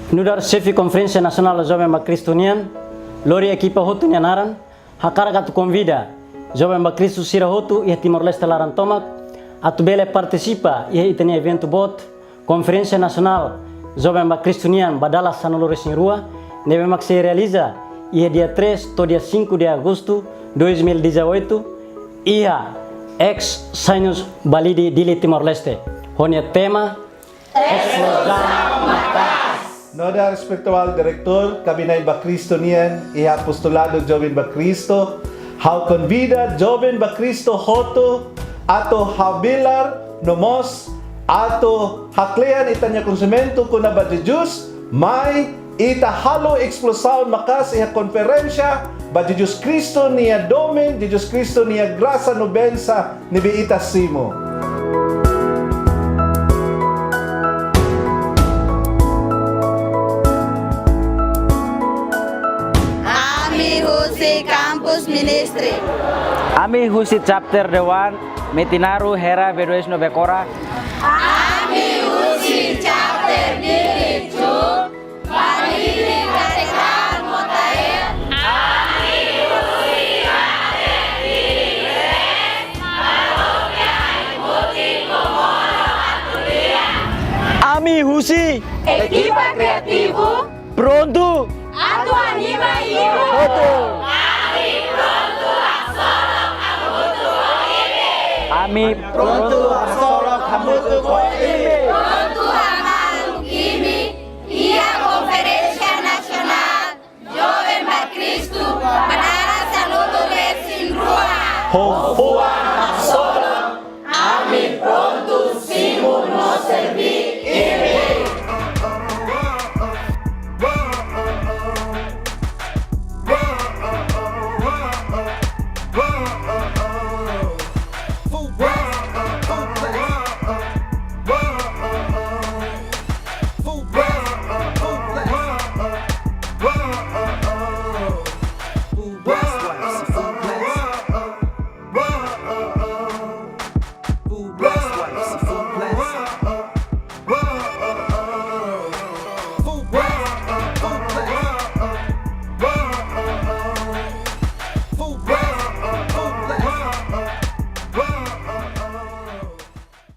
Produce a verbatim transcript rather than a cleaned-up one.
Nu'udar Xefe Konferénsia Nasionál Joven ba Kristu nian, lori ekipa hotu nia naran, hakarak atu konvida Joven ba Kristu sira hotu iha Timor-Leste laran tomak, atu bele partisipa iha ita-nia eventu boot, Konferénsia Nasionál Joven ba Kristu nian ba dala sanulu-resin-rua, ne'ebé mak sei realiza iha dia três to'o dia cinco de agosto dois mil e dezoito, iha ex Sinus Balide, Dili, Timor-Leste, ho nia tema Explosão Maka'as. Nu'udar Espirituál Diretór Kabinete ba Kristu nian iha Apostoladu Joven ba Kristu, ha'u konvida Joven ba Kristu hotu atu habelar no mós atu haklean ita-nia koñesimentu kona-ba Jesus, mai ita halo explosaun maka'as iha konferénsia ba Jesus Kristu nia domin, Jesus Kristu nia grasa no bensa ne'ebé ita simu. Ami husi Campus Ministry. Ami husi Chapter Dewan, Metinaro, Hera, Bedoes no Bekora. Ami husi Chapter Dili, Chu, Balide, Katekan, Motael. Ami husi ekipa kreativu prontu atu anima imi hotu. Ami prontu hasoru hamutuk ho imi. Prontu hamutuk ho imi iha Konferénsia Nasionál Joven ba Kristu ba dala sanulu-resin-rua. Ho